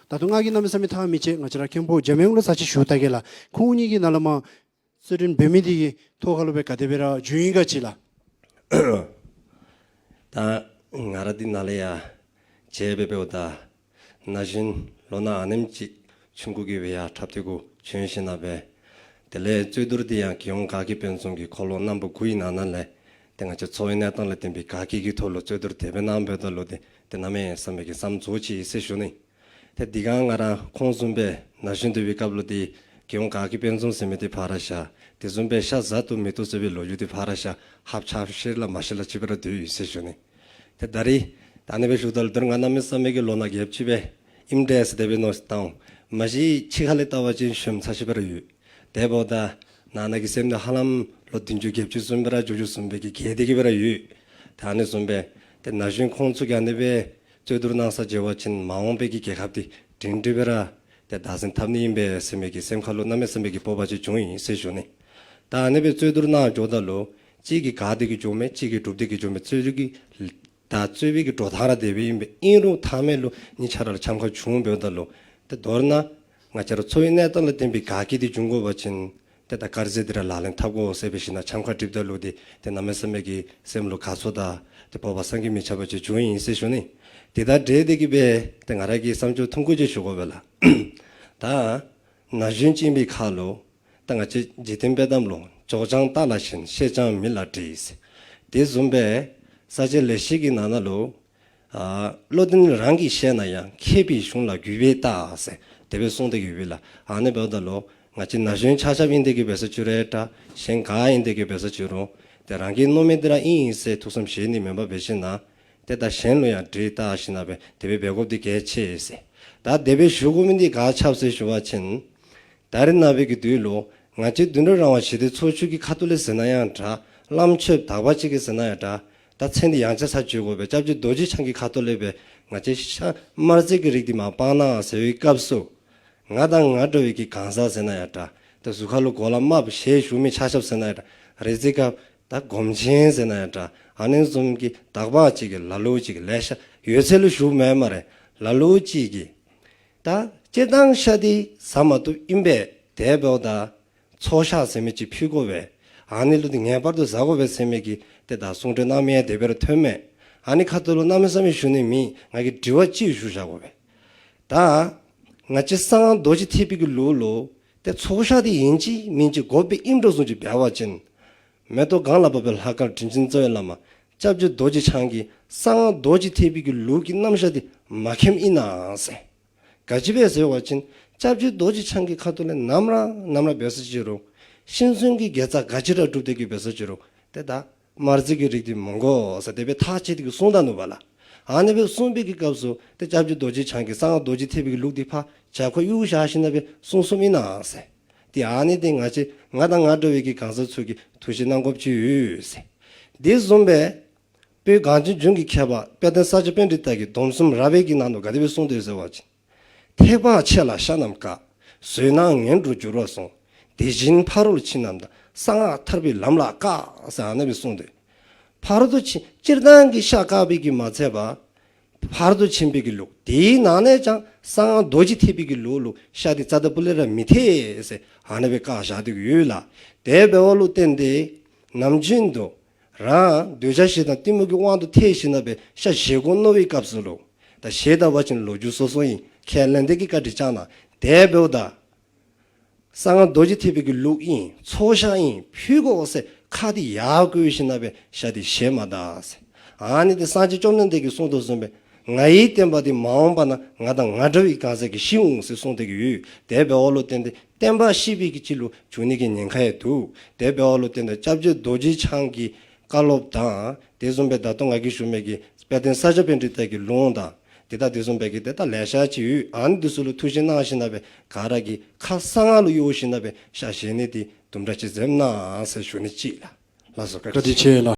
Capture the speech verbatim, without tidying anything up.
ད་ལྟོ་ང་གིས་གནམ་མེད་ས་མེད་ཐག་མི་བཅད། ང་བཅས་ར་མཁན་པོ་འཇམ་དབྱངས་ལུ་ཚར་ཅིག་ཞུ་ད་གེ་ལགས། ཁོང་གཉིས་ཀྱིས་ནཱ་ལས་མར་རྩོད་འགྲན་འབད་མི་འདི་གི་ཐོག་ཁ་ལུ་སྦེ་ག་དེ་སྦེ་ར་བྱུང་ཡི་ག་ཅིག་ལགས། ད་ང་ར་འདི་ནཱ་ལས་ཡར་མཇལ་སྦེ་འབདཝ་ད་ན་གཞོན་ལོ་ན་ཨ་ནེམ་ཅིག་ཆུང་ཀུ་གིས་སྦེ་ཡར་འཁྲབ་སྟེ་གུ་བྱོན་ཞིནམ་ལས་དེ་ལས་རྩོད་བསྡུར་འདི་ཡང་རྒྱལ་ཡོངས་དགའ་སྐྱིད་དཔལ་འཛོམས་ཀྱི་འཁོར་ལོ་རྣམ་པ་དགུ་ཡི་ནང་ན་ལས་ཏེ་ང་བཅས་འཚོ་བའི་གནས་སྟངས་ལ་བརྟེན་པའི་དགའ་སྐྱིད་ཀྱི་ཐོག་ལུ་རྩོད་བསྡུར་དེ་སྦེ་གནང་འབདཝ་ད་ལུ་ཏེ་ཏེ་གནམ་མེད་ས་མེད་ཀྱི་བསམ་ཚོར་ཅིག་ཡོད་ཟེར་ཞུ་ནི། ཏེ་འདི་གང་ང་ར་ཁོང་བཟུམ་སྦེ་ན་གཞོན་སྡོད་པའི་སྐབས་ལུ་འདི་རྒྱལ་ཡོངས་དགའ་སྐྱིད་དཔལ་འཛོམས་ཟེར་མི་འདི་ཕར་བཞག། དེ་བཟུམ་སྦེ་ཤ་བཟའ་བཏུབ་མི་བཏུབ་ཟེར་བའི་ལོ་རྒྱུས་འདི་ཕར་བཞག། ཧབ་ཆ་ཤེས་ལ་མ་ཤེས་ལ་ཅིག་སྦེ་ར་སྡོད་ཡོད་ཟེར་ཞུ་ནི། ཏེ་ད་རིས་ད་ཨ་ནི་སྦེ་ཞུཝ་ད་ལུ་ད་རུང་ང་གནམ་མེད་ས་མེད་ཀྱི་ལོ་ན་རྒསཔ་ཅིག་སྦེ་ཨིནམ་འདྲས་ཟེར་དེ་སྦེ་མནོ་བསམ་བཏང་འོང་། མ་གཞི་ཕྱི་ཁ་ལས་བལྟ་བ་ཅིན་གཞོནམ་ཚ་ཤེས་སྦེ་ར་ཡོད། དེ་འབདཝ་ད་ནང་ན་གི་སེམས་ནང་ཧ་ལམ་ལོ་བདུན་ཅུ་བརྒྱད་ཅུ་བཟུམ་སྦེ་ར་བརྗོད་བརྗོད་བཟུམ་སྦེ་གི་རྒས་ཏེ་གི་སྦེ་ར་ཡོད། ད་ཨ་ནི་བཟུམ་སྦེ་ཏེ་ན་གཞོན་ཁོང་ཚུ་གིས་ཨ་ནི་སྦེ་རྩོད་བསྡུར་གནང་ས་མཇལ་བ་ཅིན་མ་འོངས་པའི་གི་རྒྱལ་ཁབ་འདི་སྒྲིང་སྒྲི་སྦེ་ར་ཏེ་བདག་འཛིན་འཐབ་ནི་ཨིན་པས་ཟེར་མི་གི་སེམས་ཁ་ལུ་གནམ་མེད་ས་མེད་ཀྱི་སྤོབས་པ་ཅིག་བྱུང་ཡི་ཟེར་ཞུ་ནི། ད་ཨ་ནི་སྦེ་རྩོད་བསྡུར་གནང་འགྱོཝ་ད་ལུ་གཅིག་གིས་དགའ་སྟེ་གི་འགྱོཝ་མས། གཅིག་གིས་སྒྲུབ་སྟེ་གི་འགྱོཝ་མས། རྩོད་རྒྱུ་གི་ད་རྩོད་པའི་གི་འགྲོ་སྟངས་ར་དེ་སྦེ་ཨིན་པས། ཨིན་རུང་མཐའ་མའི་ལུ་གཉིས་ཆ་ར་ལུ་འཆམ་ཁ་བྱུང་འབདཝ་ད་ལུ་ཏེ་མདོར་ན་ང་བཅས་ར་འཚོ་བའི་གནས་སྟངས་ལ་བརྟེན་པའི་དགའ་སྐྱིད་འདི་འབྱུང་དགོ་པ་ཅིན་ཏེ་ད་དཀར་ཟས་འདི་ར་ལག་ལེན་འཐབ་དགོ་ཟེར་སྦེ་ཞིནམ་ལས་འཆམ་ཁ་འགྲིགཔ་ད་ལུ་འདི་ཏེ་གནམ་མེད་ས་མེད་ཀྱི་སེམས་ལུ་དགའ་ཚོར་དང་ཏེ་སྤོབས་པ་བསམ་གྱིས་མི་ཁྱབ་པ་ཅིག་བྱུང་ཡི་ཟེར་ཞུ་ནི། དེ་དང་འབྲེལ་ཏེ་གི་སྦེ་ཏེ་ང་ར་གིས་བསམ་ཚུལ་ཐུང་ཀུ་ཅིག་ཞུ་དགོ་པས་ལགས། ད་ན་གཞོན་ཅིག་ཨིན་པའི་ཁར་ལུ་ད་ང་བཅས་འཇིག་རྟེན་དཔྱེ་གཏམ་ལུ་མགྱོགས་ཀྱང་རྟ་ལ་ཞོན། ཤེས་ཀྱང་མི་ལ་འདྲིས། དེ་བཟུམ་སྦེ་ས་བཅད་ལེགས་བཤད་ཀྱི་ནང་ན་ལུ་ཨ་བློ་ལྡན་རང་གིས་ཤེས་ན་ཡང་། མཁས་པའི་གཞུང་ལ་གུས་པས་བལྟ་ཟེར་དེ་སྦེ་གསུངས་ཏེ་གི་ཡོད་པས་ལགས། ཨ་ནི་འབདཝ་ད་ལུ་ང་བཅས་ན་གཞོན་ཆ་ཁྱབ་ཨིན་ཏེ་གི་འབད་ས་ཅིག་རུང་ད་གཞན་ག་ཨིན་ཏེ་གི་འབད་ས་ཅིག་རུང་ཏེ་རང་གིས་མནོ་མི་འདི་ར་ཨིན་ཨིན་ཟེར་ཐུགས་བསམ་བཞེས་ནི་མེན་པར་འབད་ཞིནམ་ལས་ཏེ་ད་གཞན་ལུ་ཡང་འདྲི་བལྟ་ཞིནམ་ལས་དེ་སྦེ་འབད་དགོཔ་འདི་གལ་ཆེ་ཟེར། ད་དེ་སྦེ་ཞུ་དགོ་མི་འདི་ག་ཅི་སྦེ་ཟེར་ཞུ་བ་ཅིན་ད་རེས་ནངས་པའི་གི་དུས་ལུ་ང་བཅས་དོན་གྲུབ་རང་དབང་ཞི་བདེའི་ཚོགས་ཆུང་གི་ཁ་ཐུག་ལས་ཟེར་ན་ཡང་འདྲ། བླམ་ཆོསཔ་དག་པ་ཅིག་གིས་ཟེར་ན་ཡང་འདྲ། ད་མཚན་འདི་ཡང་ཆ་ས་བརྗོད་དགོ་པས། སྐྱབས་རྗེ་རྡོ་རྗེ་འཆང་གི་ཁ་ཐུག་ལས་སྦེ་ང་བཅས་ཤ་དམར་རྫས་ཀྱི་རིགས་འདི་མར་སྤང་གནང་ཟེར་བའི་སྐབས་སུ་ང་དང་ང་འདྲ་བའི་གི་གང་ཟག་ཟེར་ན་ཡང་འདྲ། ད་གཟུགས་ཁ་ལུ་གོ་ལ་དམརཔོ་ཞལ་བཞུགས་མི་ཆ་ཁྱབ་ཟེར་ན་ཡང་འདྲ། རེ་ཅིག་སྐབས་ད་སྒོམ་ཆེན་ཟེར་ན་ཡང་འདྲ། ཨ་ནི་བཟུམ་གྱི་དག་པ་ཅིག་གིས་ལ་ལུ་ཅིག་གིས་ལེ་ཤ་ཡོད་ཚད་ལུ་ཞུཝ་མེན་སྨ་རེ། ལ་ལུ་ཅིག་གིས་ད་སྤྱིར་བཏང་ཤ་འདི་བཟའ་མ་བཏུབ་ཨིན་པས། དེ་འབདཝ་ད་ཚོགས་ཤ་ཟེར་མི་ཅིག་ཕུལ་དགོ་པས། ཨ་ནི་ལུ་འདི་ངེས་པར་དུ་བཟའ་དགོ་པས་ཟེར་མི་གི་ཏེ་ད་གསུང་གྲོས་གནང་མི་ཡང་དེ་སྦེ་ར་ཐོནམ་མས། ཨ་ནི་ཁ་ཐུག་ལུ་གནམ་མེད་ས་མེད་ཞུ་ནི་མེད། ང་གིས་དྲི་བ་ཅིག་ཞུ་བཞག་དགོ་པས། ད་ང་བཅས་གསང་སྔགས་རྡོ་རྗེ་ཐེག་པའི་གི་ལུགས་ལུ་ཏེ་ཚོགས་ཤ་འདི་ཨིན་ཅི་མིན་ཅི་དགོཔ་སྦེ་ཨིནམ་འདྲཝ་བཟུམ་ཅིག་འབད་བ་ཅིན་མེ་ཏོག་གང་ལ་བབས་པའི་ལྷ་སྐལ་དྲིན་ཅན་རྩ་བའི་བླ་མ་སྐྱབས་རྗེ་རྡོ་རྗེ་འཆང་གིས་གསང་སྔགས་རྡོ་རྗེ་ཐེག་པའི་གི་ལུགས་ཀྱི་རྣམ་གཞག་འདི་མ་མཁྱེནམ་ཨིན་ན་ཟེར། ག་ཅི་སྦེ་ཟེར་བ་ཅིན་སྐྱབས་རྗེ་རྡོ་རྗེ་འཆང་གི་ཁ་ཐུག་ལས་ནམ་ར་ནམ་ར་འབད་ས་ཅིག་རུང་ཤིང་བཟུམ་གྱི་དགེ་རྩ་ག་ཅི་ར་སྒྲུབ་སྟེ་གི་འབད་ས་ཅིག་རུང་ཏེ་ད་དམར་རྫས་ཀྱི་རིགས་འདི་མི་དགོ་ཟེར་དེ་སྦེ་ཐག་བཅད་དེ་གི་གསུངས་ད་ནུག་པ་ལགས། ཨ་ནི་སྦེ་གསུངས་པའི་གི་སྐབས་སུ་ཏེ་སྐྱབས་རྗེ་རྡོ་རྗེ་འཆང་གིས་གསང་སྔགས་རྡོ་རྗེ་ཐེག་པའི་གི་ལུགས་འདི་ཕར་བྱ་ཁོ་གཡུག་བཞག་ཞིནམ་ལས་སྦེ་གསུངས་གསུངསམ་ཨིན་ན་ཟེར། ཏེ་ཨ་ནི་འདི་ང་བཅས་ང་དང་ང་འདྲ་བའི་གི་གང་ཟག་ཚུ་གིས་ཐུགས་ཞིབ་གནང་དགོཔ་ཅིག་ཡོད་ཟེར། དེ་བཟུམ་སྦེ་བོད་གངས་ཅན་ལྗོངས་ཀྱི་མཁས་པ་དཔལ་ལྡན་ས་སྐྱ་པཎྜི་ཏ་གིས་སྡོམ་གསུམ་རབ་དབྱེ་གི་ནང་དུ་ག་དེ་སྦེ་གསུངས་དོ་ཟེར་བ་ཅིན། ཐེག་པ་ཆེ་ལ་ཤ་རྣམས་དཀའ། ཟོས་ན་ངན་འགྲོར་འགྱུར་བར་གསུངས། དེ་བཞིན་ཕ་རོལ་ཕྱིན་རྣམས་དང་། གསང་སྔགས་ཐར་པའི་ལམ་ལ་དཀའ། ཟེར་ཨ་ནེ་སྦེ་གསུངས་ཏེ། ཕ་རོལ་ཏུ་ཕྱིན་སྤྱིར་བཏང་གི་ཤ་དཀའ་བའི་གིས་མ་ཚད་པར་ཕ་རོལ་ཏུ་ཕྱིན་པའི་གི་ལུགས་དེའི་ནང་ནས་ཀྱང་གསང་སྔགས་རྡོ་རྗེ་ཐེག་པའི་གི་ལུགས་ལུ་ཤ་དེ་རྩ་དང་པོ་ལས་ར་མི་ཐེག་ཟེར་ཨ་ནེ་སྦེ་བཀག་བཞག་སྟེ་ཡོད་ལགས། དེ་འབདཝ་ལུ་བརྟེན་ཏེ་ནམ་རྒྱུན་དུ་རང་འདོད་ཆགས་ཞེ་སྡང་གཏི་མུག་གི་དབང་དུ་ཐལ་ཞིནམ་ལས་ཤ་བཞེས་དགོ་མནོ་བའི་སྐབས་སུ་ལུ་ད་བཞེས་ད་པ་ཅིན་ལོ་རྒྱུས་སོ་སོ་ཨིན། ཁས་ལེན་ཏེ་གི་བཀའ་དྲིན་བསྐྱང་གནང་། དེ་འབདཝ་ད་གསང་སྔགས་རྡོ་རྗེ་ཐེག་པའི་གི་ལུགས་ཨིན་ཚོགས་ཤ་ཨིན་ཕུལ་དགོ་ཟེར་ཁ་འདི་ཡར་བསྐོར་ཞིནམ་ལས་ཤ་འདི་བཞེས་མ་ད་ཟེར། ཨ་ནི་འདི་སངས་རྒྱས་བཅོམ་ལྡན་འདས་ཀྱིས་གསུངས་དོ་བཟུམ་སྦེ་ང་ཡི་བསྟན་པ་འདི་མ་འོངས་པ་ན་ང་དང་ང་འདྲ་བའི་གང་ཟག་གིས་བཤིག་འོང་ཟེར་གསུངས་ཏེ་གི་ཡོད། དེ་འབདཝ་ལུ་བརྟེན་ཏེ་བསྟན་པ་བཤིག་པའི་གི་ཅིག་ལུ་འགྱུར་ནི་གི་ཉེན་ཁ་ཡང་འདུག། དེ་འབདཝ་ལུ་བརྟེན་ཏེ་སྐྱབས་རྗེ་རྡོ་རྗེ་འཆང་གི་བཀའ་སློབ་དང་དེ་བཟུམ་སྦེ་ད་ལྟོ་ང་གིས་ཞུ་མི་གི་དཔལ་ལྡན་ས་སྐྱ་པཎྜི་ཏ་གི་ལུང་དང་དེ་དང་དེ་བཟུམ་སྦེ་གི་དེ་དང་ལེ་ཤ་ཅིག་ཡོད། ཨ་ནི་འདི་ཚུ་ལུ་ཐུགས་ཞིབ་གནང་ཞིནམ་ལས་ག་ར་གིས་ཁ་གསང་སྔགས་ལུ་གཡོག་ཞིནམ་ལས་ཤ་བཞེས་ནི་འདི་དུམ་གྲ་ཅིག་འཛེམ་གནང་ཟེར་ཞུ་ནི་ཅིག་ལགས། ལགས་སོ། བཀའ་དྲིན་ཆེ་ལགས།